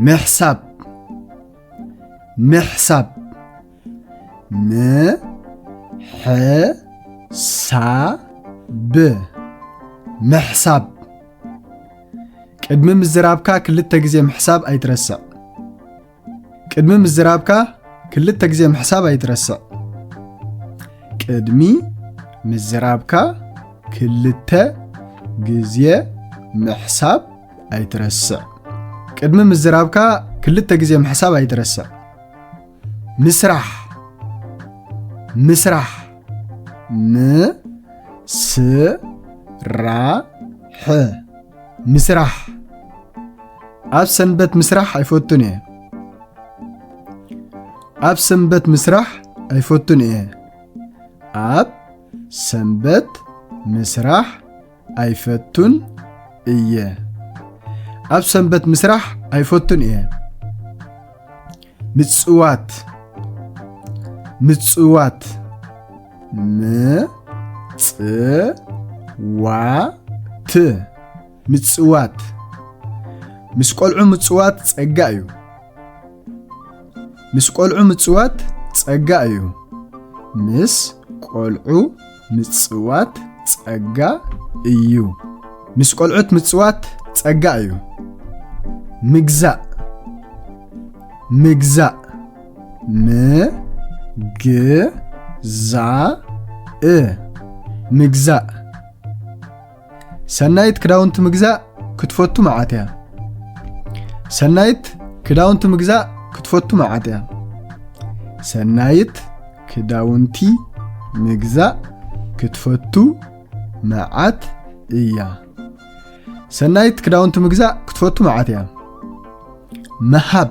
ምሕሳብ፣ ምሕሳብ። ም፣ ሕ፣ ሳ፣ ብ። ምሕሳብ። ቅድሚ ምዝራብካ ክልተ ግዜ ምሕሳብ ኣይትረስዕ። ቅድሚ ምዝራብካ ክልተ ግዜ ምሕሳብ ኣይትረስዕ። ቅድሚ ምዝራብካ ክልተ ግዜ ምሕሳብ ኣይትረስዕ። ቅድሚ ምዝራብካ ክልተ ግዜ ምሕሳብ ኣይትረስዕ። ምስራሕ፣ ምስራሕ። ም፣ ስ፣ ራ፣ ሕ። ምስራሕ። ኣብ ሰንበት ምስራሕ ኣይፈቱን እየ። ኣብ ሰንበት ምስራሕ ኣይፈቱን እየ። ኣብ ሰንበት ምስራሕ ኣይፈቱን እየ። ኣብ ሰንበት ምስራሕ ኣይፈቱን እየ። ምጽዋት፣ ምጽዋት። ም፣ ጽ፣ ዋ፣ ት። ምጽዋት። ምስ ቆልዑ ምጽዋት ጸጋ እዩ። ምስ ቆልዑ ምጽዋት ጸጋ እዩ። ምስ ቆልዑ ምጽዋት ጸጋ እዩ። ምስ ቆልዑት ምጽዋት ጸጋ እዩ። ምግዛእ፣ ምግዛእ። ም፣ ግ፣ ዛ፣ እ። ምግዛእ። ሰናይት ክዳውንቲ ምግዛእ ክትፈቱ መዓት እያ። ሰናይት ክዳውንቲ ምግዛእ ክትፈቱ መዓት እያ። ሰናይት ክዳውንቲ ምግዛእ ክትፈቱ መዓት እያ። ሰናይት ክዳውንቲ ምግዛእ ክትፈቱ መዓት እያ። ምሃብ፣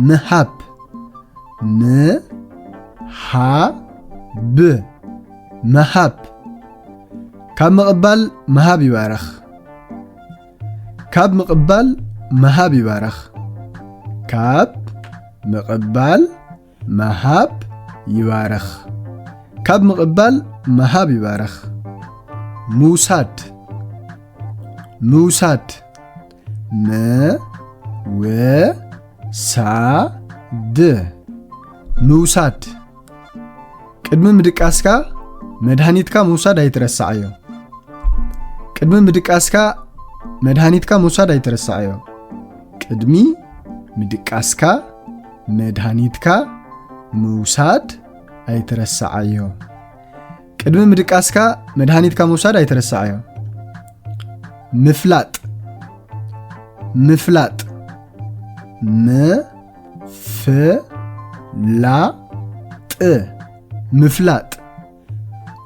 ምሃብ። ም፣ ሃ፣ ብ። ምሃብ። ካብ ምቕባል ምሃብ ይባርኽ። ካብ ምቕባል ምሃብ ይባርኽ። ካብ ምቕባል ምሃብ ይባርኽ። ካብ ምቕባል ምሃብ ይባርኽ። ምውሳድ፣ ምውሳድ። ም፣ ው፣ ሳ፣ ድ። ምውሳድ። ቅድሚ ምድቃስካ መድሃኒትካ ምውሳድ ኣይትረስዓዮ። ቅድሚ ምድቃስካ መድሃኒትካ ምውሳድ ኣይትረስዓዮ። ቅድሚ ምድቃስካ መድሃኒትካ ምውሳድ ኣይትረስዓዮ። ቅድሚ ምድቃስካ መድሃኒትካ ምውሳድ ኣይትረስዓዮ። ምፍላጥ፣ ምፍላጥ። ም፣ ፍ፣ ላ፣ ጥ። ምፍላጥ።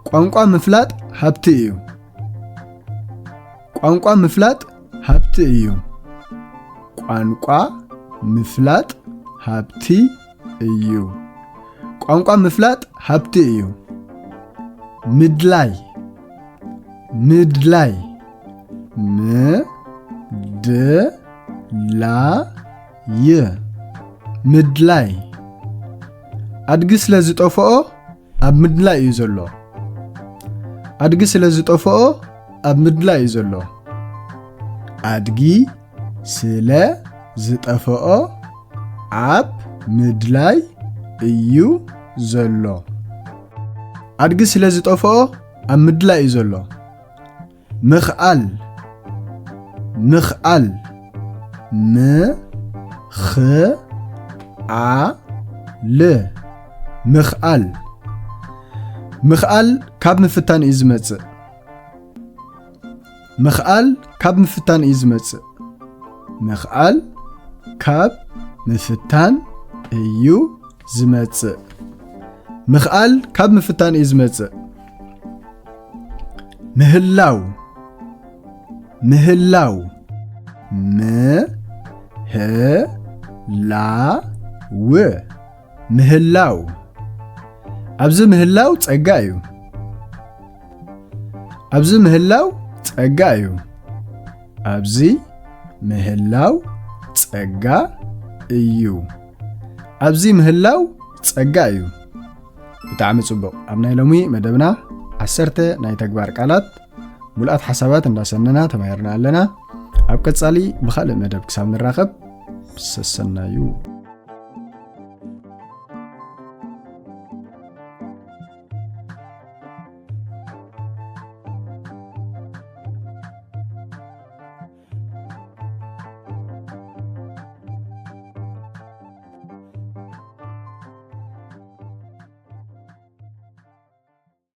ቋንቋ ምፍላጥ ሃብቲ እዩ። ቋንቋ ምፍላጥ ሃብቲ እዩ። ቋንቋ ምፍላጥ ሃብቲ እዩ። ቋንቋ ምፍላጥ ሃብቲ እዩ። ምድላይ፣ ምድላይ። ም፣ ድ፣ ላ፣ ይ። ምድላይ። ኣድጊ ስለ ዝጠፍኦ ኣብ ምድላይ እዩ ዘሎ። ኣድጊ ስለ ዝጠፍኦ ኣብ ምድላይ እዩ ዘሎ። ኣድጊ ስለ ዝጠፍኦ ኣብ ምድላይ እዩ ዘሎ። ኣድጊ ስለ ዝጠፍኦ ኣብ ምድላይ እዩ ዘሎ። ምኽኣል፣ ምኽኣል። ም፣ ኽ፣ ኣ፣ ል። ምኽኣል። ምኽኣል ካብ ምፍታን እዩ ዝመጽእ። ምኽኣል ካብ ምፍታን እዩ ዝመጽእ። ምኽኣል ካብ ምፍታን እዩ ዝመጽእ። ምኽኣል ካብ ምፍታን እዩ ዝመጽእ። ምህላው፣ ምህላው። ም፣ ህ፣ ላ፣ ው። ምህላው። ኣብዚ ምህላው ጸጋ እዩ። ኣብዚ ምህላው ጸጋ እዩ። ኣብዚ ምህላው ጸጋ እዩ። ኣብዚ ምህላው ጸጋ እዩ። ብጣዕሚ ጽቡቕ። ኣብ ናይ ሎሚ መደብና ዓሰርተ ናይ ተግባር ቃላት ምሉኣት ሓሳባት እንዳሰነና ተማሂርና ኣለና። ኣብ ቀጻሊ ብኻልእ መደብ ክሳብ ንራኸብ፣ ሰሰናዩ።